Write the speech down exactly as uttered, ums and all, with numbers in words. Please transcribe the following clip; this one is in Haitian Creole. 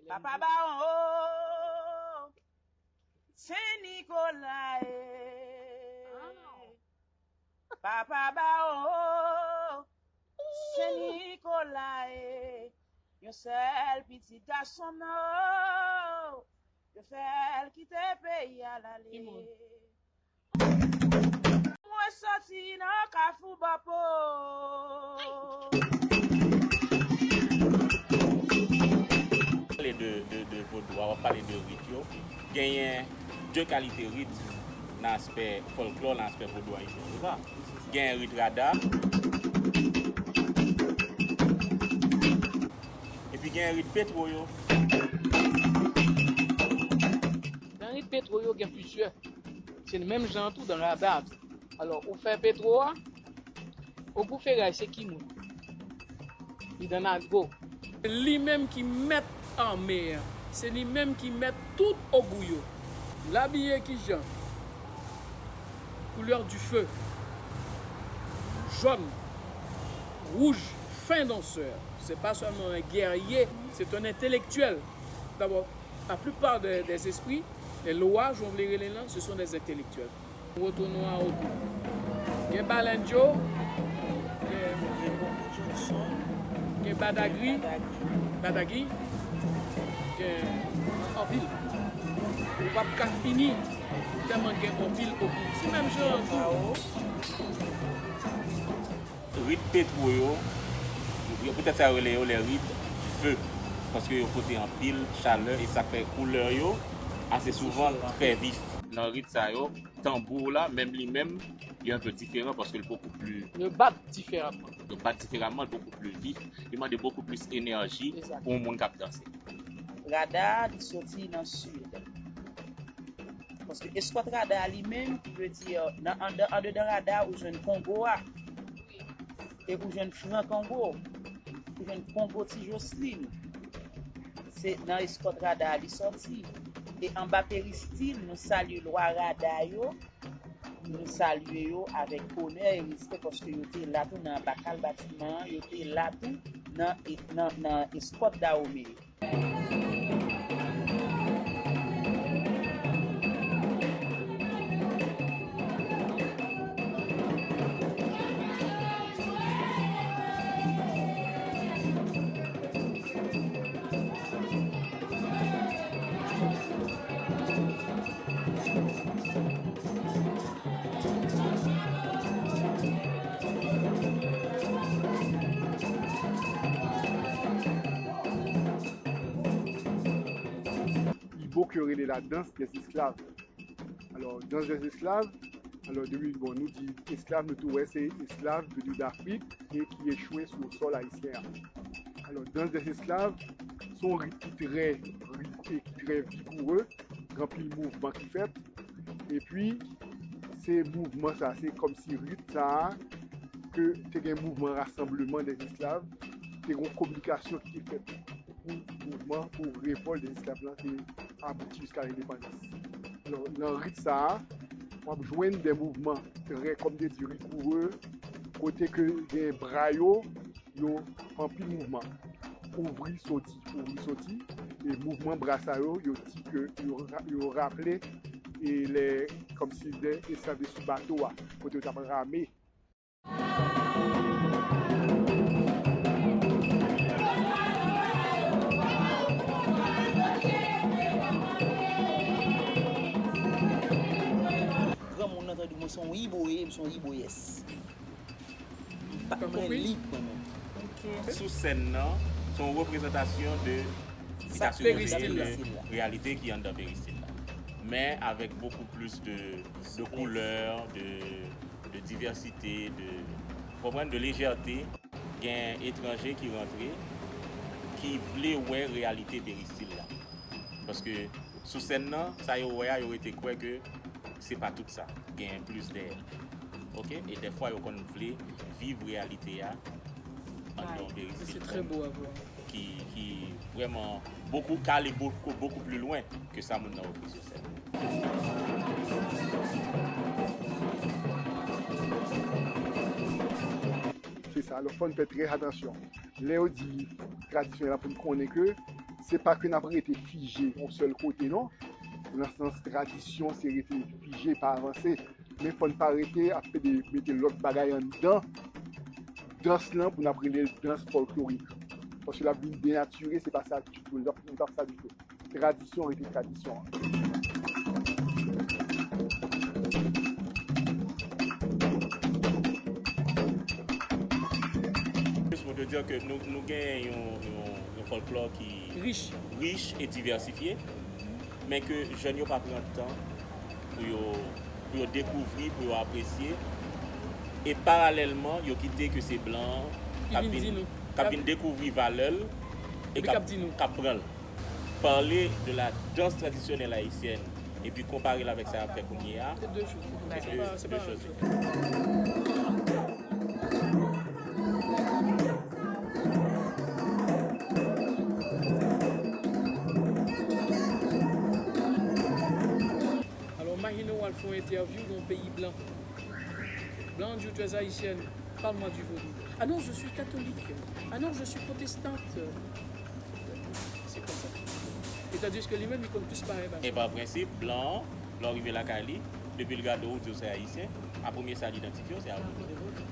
Papa Bawon, o, Sen Nikola, e. Papa Bawon, Sen Nikola, e. Yon sèl pitit gason, non. Yo fè l kite peyi a l ale. Mwen soti nan Kafou Bapo. Pale de, de, de vodou a, w ap pale de rit yo. Genyen de kalite rit nan aspè fòlklò, nan aspè vodou ayisyen, se sa? Genyen rit rada. Epi genyen rit petwo yo. Nan rit petwo yo gen plizyè. Se menm jan tou dan rada a tou. Alò, ou fè petwo a, Ogou Feray se ki moun? Li dan Nago. Li menm ki mèt ame a. Se li menm ki mèt tout Ogou yo. L abiye ki jan? Couleur du feu. Jaune, rouge, fin danseur. C'est pas seulement un guerrier, c'est un intellectuel. D'abord, la plupart des, des esprits, les loas, jan w vle rele l lan, ce sont des intellectuels. Wotono a Ogou. Gen Balendjo, gen, gen Badagri, Badagi, gen anpil. Ou p ap ka fini, tèlman gen anpil Ogou. Se menm jan an tou. Rit petwo yo, yo poutèt sa yo rele yo les rites du feu, paske yo pote anpil chalè e sa fè koulè yo ase souvan trè vif. Nan rit sa yo, tanbou la, menm li menm, li un peu diferan paske l beaucoup plus. Yo bat diferaman. Yo bat diferaman, l beaucoup plus vif. Li mande beaucoup plus enèji pou yon moun k ap danse. Rada, li soti nan sid. Paske eskòt rada a li menm, ki vle di, nan, andedan, andedan rada a, ou jwenn Kongo a, e ou jwenn Fran Kongo, ou jwenn Kongo Ti Joslin. Se nan eskòt rada a li sòti. E anba peristil, nou salye lwa rada yo, nou salye yo avèk onè e respè, paske yo te la tou nan anba kal batiman an, yo te la tou nan, nan, nan eskòt Dawome yo. Ibo ke yo rele la danse des esclaves. Alò, danse des esclaves, alò, depi, bon, nou di esklav, nou tou wè se esklav venu d'Afrique et qui échoué sur le sol haïtien. Alò, danse des esclaves, se yon rit ki trè ritme, ki trè vigoureux, gen anpil mouvman ki fèt. Epi, se mouvman sa, se kòmsi rit sa a, ke te gen mouvman rasanbleman dè esklav, te gen yon kominikasyon ki te fèt pou mouvman, pou revòlt dè esklav lan te abouti jiska lendepandans. Alò, nan rit sa a, w ap jwenn de mouvman trè, kòm te di, rigoureux, kote ke gen bra yo, yo anpil mouvman. Ouvri, soti, ouvri, soti. E mouvman bra sa yo, yo di ke yo ra-, yo raple e lè, kòmsi de esklav te sou bato a, kote yo t ap rame. Granmoun nan tande mwen se yon ibo ye, m se yon iboyès. M pa, m reyèl lib mwen menm. Sou sèn nan, se yon reprezantasyon de sa k peristil la, de reyalite ki anndan peristil la. Men avèk bokou plis de, de koulè, de, de divèsite, de, w konprann, de lejète. Gen etranje ki rantre, ki vle wè reyalite peristil la. Paske sou sèn nan, sa yo wè a, yo rete kwè ke se pa tout sa. Gen plis dèyè. Oke? E dèfwa, yo konn vle viv reyalite a anndan yon peristil ki, ki vrèman bokou, k ale bokou, bokou pli lwen ke sa moun nan ofri sou sèn. Se sa, alò, fò n fè trè atansyon. Lè yo di tradisyonèl la, pou n konnen ke Se pa ke n ap rete fije yon sèl kote, non. Nan sans tradisyon, se rete fije, pa avanse. Men fò n pa rete ap pede mete lòt bagay anndan dans lan pou n ap rele l dans fòlklorik. Paske l ap vin denatire, se pa sa ditou. Li p ap, li p ap sa ditou. Tradisyon rete tradisyon. Juste pour te dire que nou, nou gen yon, yon, yon fòlklò ki rich, rich e divèsifye, men ke jèn yo pa pran tan pou yo, pou yo dekouvri, pou yo apresye. E paralèlman, yo kite ke se blan k ap vin, k ap vin dekouvri valè l e k ap, k ap pran l. Parler de la danse traditionnelle haïtienne epi konpare l avèk sa y ap fè kounye a, se de, se de choz diferan. Alò, imajine w al fè yon entèvyou nan yon peyi blan. Blan di w, tu es haïtienne, parle-moi du vodou. Ah non, je suis catholique. Ah non, je suis protestante. Se konsa. E tandis ke li menm, li konn plis pale pase w. E pa prensip, blan an, lè w rive lakay li, depi l gade w, di w se ayisyen, a premye sa l idantifye w, se avè w.